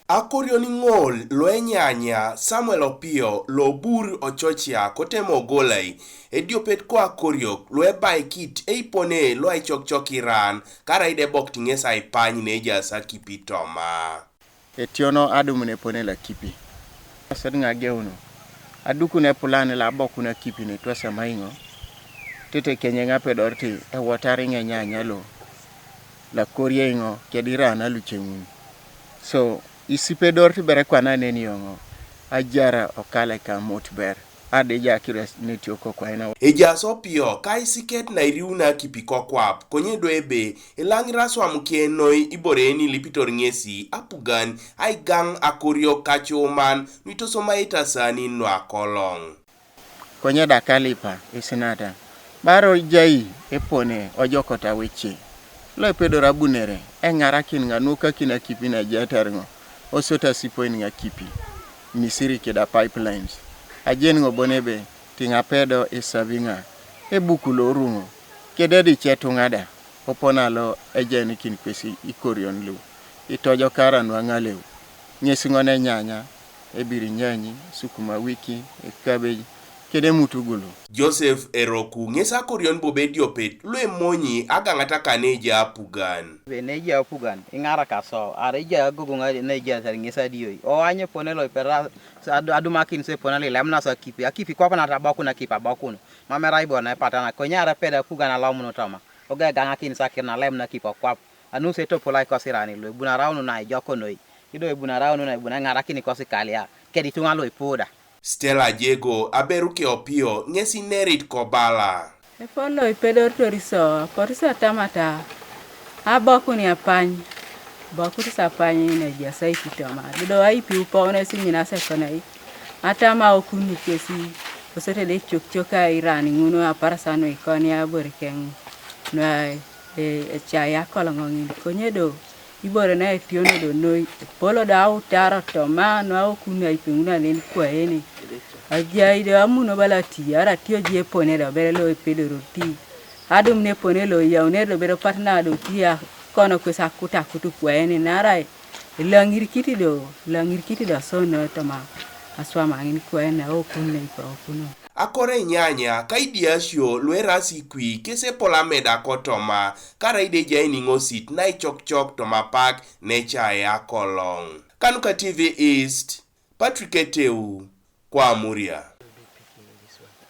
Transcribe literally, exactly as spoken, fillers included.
Akorion ŋol luenyanya Samuel Opio lobur ochochia kotemo golai ediopet ko akoriok luebaikit eipone luaichokchok Iran karaidebok tiŋes aipany nejas akipi toma. Etiono adum nepone lakipi. Asod ŋageuno. Adukun epulan labokun akipi netwasama iŋo. Tete kenyeŋ apedor ti ewotar iŋenyanya lo lakorie iŋo kediran aluceŋun. So isipedor ti bere kwana neni yoŋo ajara okale ka mutber. Adija kiras netio kokwaina. Ejaas Opio kaisiket nairiuna akipi kokwap konye do ebe elaŋir aswam ke noi ibore ni lipitor ŋesi apugan aigaŋ akoriok kacuman nuitosomaita sani nuakoloŋ. Konye da kalipa isinata baro jai epone ojokota weche lo epedor abunere eŋarakin ŋa nuokakin akipi naejatar ŋo osot asipoin ŋakipi Misiri keda pipelines. Ajen ŋo bon ebe tiŋapedo isabi ŋa ebuku loruŋo kededi cetuŋa da opona lo ejenikin kwesi ikorion lu itojokara nuaŋaleu ŋesi ŋo nenyanya, ebirinyanyi, sukuma wiki, ekabej, kede mutugulu. Joseph Eroku ŋes akorion bobo ediopet luemonyi agaŋata kaneja apugan. Neja apugan iŋarak asou arai ija agogoŋ neja ŋes adioi oany epone loiper adumakin so epone loilemnas akipi akipi kwap nat abokun akipi abokun mam erai ibore naipatana konye arai peda apugan alomun toma oga egaŋakin so akir nalemun akipi okwap. Anu se etopolai kosi irani lu ebun araun na ejok noi ido ebun araun na ebun eŋarakin kosi kalia kedi ituŋa lu ipu da. Stella Ajego aberu ke Opio ŋesi nerit kobala. Epol lo ipedoritor iso aporis atamata abokuni apany bokut sapany na ejias aipitoma dodo aipiu pounesi minas ekonai atama okuni kesi kosete de cokcok airan ŋun aparasan nuikoni abore keŋ nuai ecai akoloŋo ŋin konye do ibore na etiono do noi epolo do autaro toma nuaokun aipeŋun anen kwaene ajai do amuno bala ti ara tioji epone do bere lo epedoro ti adum nepone lo eyaunere do bere pat na do ti kono kwes akut akut kwaene narai elaŋirikit do elaŋirikit do sono toma aswamaŋin kwaene aokun neipa okuno. Akore nyanya kaidiasio luerasi kwi kesepol ameda kotoma karaide ejai niŋosit naicokcok tomapak necae akoloŋ. Kanuka T V East, Patrick Eteu, kwamuria.